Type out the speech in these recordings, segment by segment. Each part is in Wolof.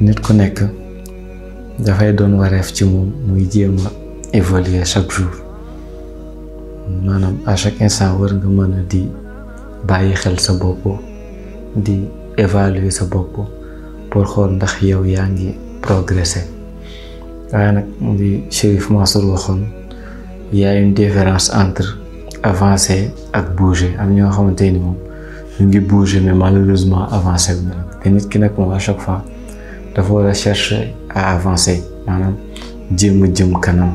nit ku nekk dafay doon wareef ci moom muy jéem a évoluer chaque jour maanaam à chaque instant war nga mën a di bàyyi xel sa bopp di évaluer sa bopp pour xool ndax yow yaa ngi progresser waaye nag di Chérif Mansour waxoon y a une différence entre avancer ak bouger am ñoo xamante ni moom ñu ngi bouger mais malheureusement avancer wu ñu te nit ki nag moom à chaque fois dafa war a chercher à avancer maanaam jéem a jëm kanam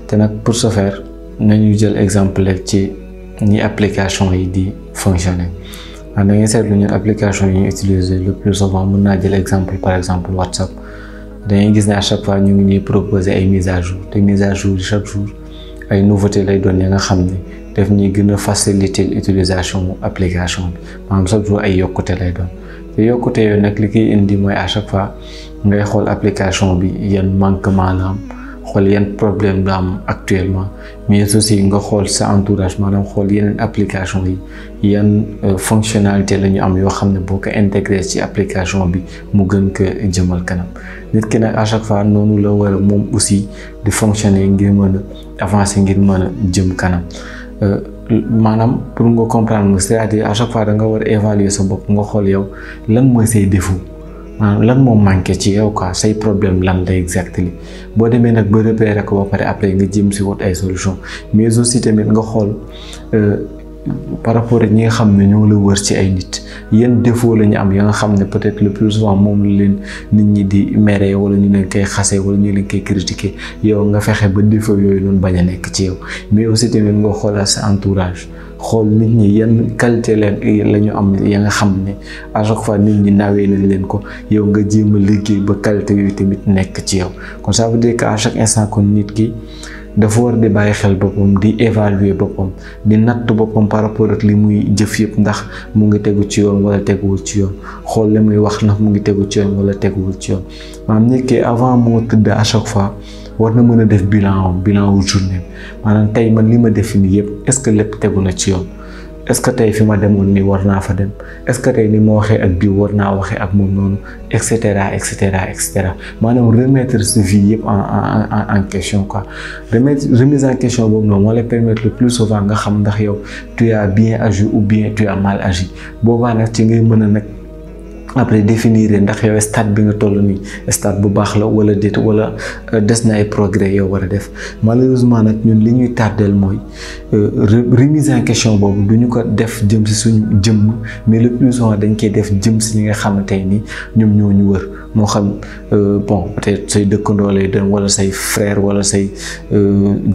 te nag pour ce faire nañu jël exemple ci ni application yi di fonctionner da ngay seetlu ñun application yi ñu utiliser le plus souvent mën naa jël exemple par exemple WhatsApp dangay gis ne à chaque fois ñu ngi ñuy proposer ay mises à jour te mises à jour chaque jour ay nouveautés lay doon ya nga xam ne daf ñuy gën a faciliter l'utilisation application bi maanaam chaque jour ay yokkute lay doon te yokkute yooyu nag li koy indi mooy à chaque fois ngay xool application bi yan manquement la am xool yan problème la am actuellement mais aussi nga xool sa entourage maanaam xool yeneen application yi yan fonctionnalité la ñu am yoo xam ne boo ko intégré ci application bi mu gën ko jëmal kanam nit ki nag à chaque fois noonu la war a moom aussi di fonctionner ngir mën a avancer ngir mën a jëm kanam maanaam pour nga comprendre c'est-à-dire à chaque fois da nga war a évaluer sa bopp nga xool yow lan mooy say défaut maanaam lan moo manqué ci yow quoi say problème lan la exactement boo demee nag ba repérer ko ba pare après nga jëm si wut ay solution mais aussi tamit nga xool par rapport ak ñi nga xam ne ñoo la wër ci ay nit yan défaut la ñu am ya nga xam ne peut-être le plus souvent moom la leen nit ñi di mere wala ñu leen koy xase wala ñu leen koy critiquer yow nga fexe ba défaut yooyu noonu bañ a nekk ci yow mais aussi tamit nga xoolal sa entourage xool nit ñi yan qualité la ñu am ya nga xam ne à chaque fois nit ñi nawee nañ leen ko yow nga jéem a liggéey ba qualité yooyu tamit nekk ci yow kon ça veut dire que à chaque instant kon nit ki dafa war di bàyyi xel boppam di évaluer boppam di natt boppam par rapport ak li muy jëf yëpp ndax mu ngi tegu ci yoon wala teguwul ci yoon xool li muy wax ndax mu ngi tegu ci yoon wala teguwul ci yoon maanaam nit ki avant moo tëdd à chaque fois war na mën a def bilan wu journée maanaam tey man li ma def nii yëpp est-ce que lépp tegu na ci yoon est-ce que tey fi ma demoon nii war naa fa dem est-ce que tey ni ma waxee ak bii war naa waxee ak moom noonu et cetera et cetera et cetera maanaam remettre sa vie yëpp en question quoi remise en question boobu noonu moo lay permettre le plus souvent nga xam ndax yow tu as bien agi ou bien tu as mal agi boobaa nag ci ngay mën a nag après définir ndax yow stade bi nga toll nii stade bu baax la wala déet wala des na ay progrès yow war a def malheureusement nag ñun li ñuy tardeel mooy remise en question boobu du ñu ko def jëm si suñu jëmm mais le plus souvent dañ koy def jëm si ñi nga xamante ni ñoom ñoo ñu wër moo xam bon peut-être say dëkkandoo lay doon wala say frère wala say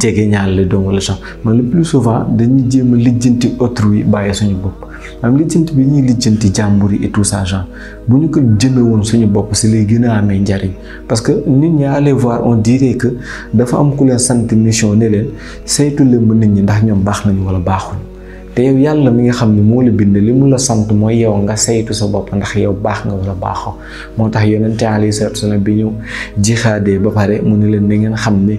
jegeñaal lay doon wala sax mais le plus souvent dañuy jéem a lijjanti autrui bàyyi suñu bopp am lijjanti bi ñuy lijjanti jàmbur yi et tout ça genre bu ñu ko jëme woon suñu bopp si lay gën a amee njariñ parce que nit ñi aller voir on dirait que dafa am ku leen sant mission ne leen saytu leen ba nit ñi ndax ñoom baax nañu wala baaxuñu te yow yàlla mi nga xam ne moo la bind li mu la sant mooy yow nga saytu sa bopp ndax yow baax nga wala baaxoo moo tax yonente alayhi salaatu salaam bi ñu jixaadee ba pare mu ne leen na ngeen xam ne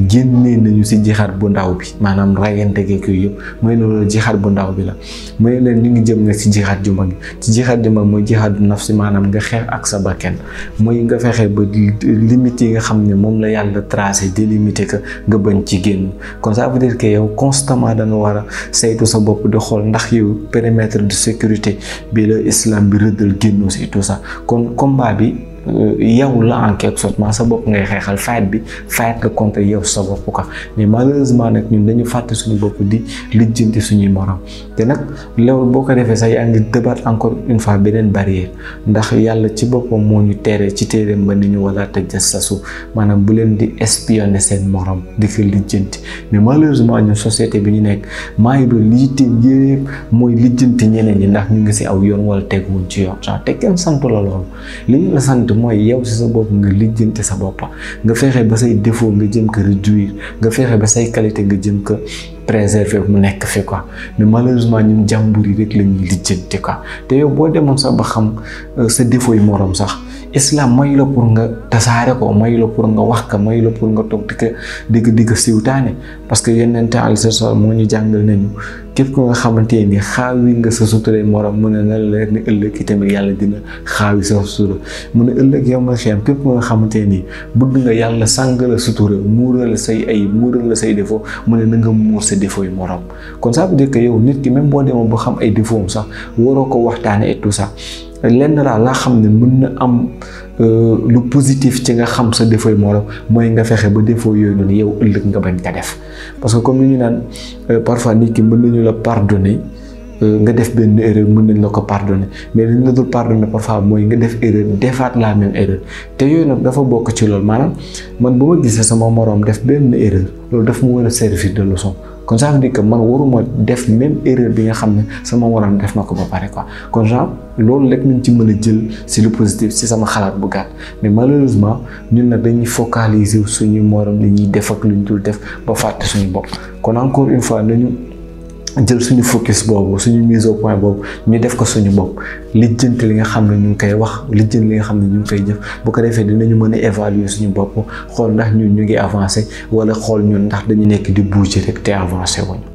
génnee nañu si jixaat bu ndaw bi maanaam rayante geek yooyu yëpp mooy loolu jixaat bu ndaw bi la mooy leen ñu ngi jëm nag si jixaat ju mag ci jixaat ju mag mooy jixaat du nafsi maanaam nga xeex ak sa bakken mooy nga fexe ba limite yi nga xam ne moom la yàlla tracé délimité que nga bañ ci génn kon ça veut dire que yow constamment da nga war a saytu sa bopp de xool ndax yow périmètre de sécurité bi la islam bi rëddal génnoo si tout ça kon combat bi yow la en quelque sorte sa bopp ngay xeexal fight bi fight la contre yow sa bopp quoi mais malheureusement nag ñun dañu fàtte suñu bopp di lijjanti suñuy morom te nag loolu boo ko defee sax yaa ngi débat encore une fois beneen barrière ndax yàlla ci boppam moo ñu tere ci téereem ba ni ñu wala tajassasu maanaam bu leen di espionner seen morom di ko lijjanti mais malheureusement ñun société bi ñu nekk maa ngi doon lijjanti yëpp mooy lijjanti ñeneen ñi ndax ñu ngi si aw yoon wala teguwuñ ci yoon sax te kenn santu la loolu li ñu la sant mooy yow si sa bopp nga lijjanti sa bopp nga fexe ba say défaut nga jëm ko réduire nga fexe ba say qualité nga jëm ko préserver mu nekk fi quoi mais malheureusement ñun jàmbur yi rek la ñuy lijjanti quoi te yow boo demoon sax ba xam sa défaut yi morom sax islam mayu la pour nga tasaare ko, mayu la pour nga wax ko, mayu la pour nga toog di ko siwtaane parce que Yonent alayhi salaam moo ñu jàngal nañu képp ko nga xamante ni xaawi nga sa sutura morom mu ne na leer ni ëllëg ki tamit yàlla dina xaawi sa sutura mu ne ëllëg yow ma xiyam képp ko nga xamante ni bëgg nga yàlla sàng la sutura muural la say ayib muural la say défaut mu ne na nga muur sa défaut yi morom. kon ça veut dire que yow nit ki même boo demoon ba xam ay défaut am sax waroo ko waxtaane et tout ça lenn daal laa xam ne mën na am lu positif ci nga xam sa défaut yi morom mooy nga fexe ba défaut yooyu noonu yow ëllëg nga bañ ko def parce que comme ni ñu naan parfois nit ki mën nañu la pardonner nga def benn erreur mën nañ la ko pardonner mais li ñu la dul pardonner parfois mooy nga def erreur defaat la même erreur te yooyu nag dafa bokk ci loolu maanaam man bu ma gisee sama moroom def benn erreur loolu daf mu war a servir de leçon. kon ça veut dire que man waruma def même erreur bi nga xam ne sama moroom def na ko ba pare quoi kon genre loolu rek nañ ci mën a jël si lu positif si sama xalaat bu gàtt mais malheureusement ñun nag dañuy focaliser suñu moroom li ñuy def ak lu ñu dul def ba fàtte suñu bopp kon encore une fois nañu jël suñu focus boobu suñu mise au point boobu ñu def ko suñu bopp lijjanti li nga xam ne ñu ngi koy wax lijjanti li nga xam ne ñu ngi koy jëf bu ko defee dinañu mën a évaluer suñu bopp xool ndax ñun ñu ngi avancé wala xool ñun ndax dañu nekk di bouger rek te avancé wuñu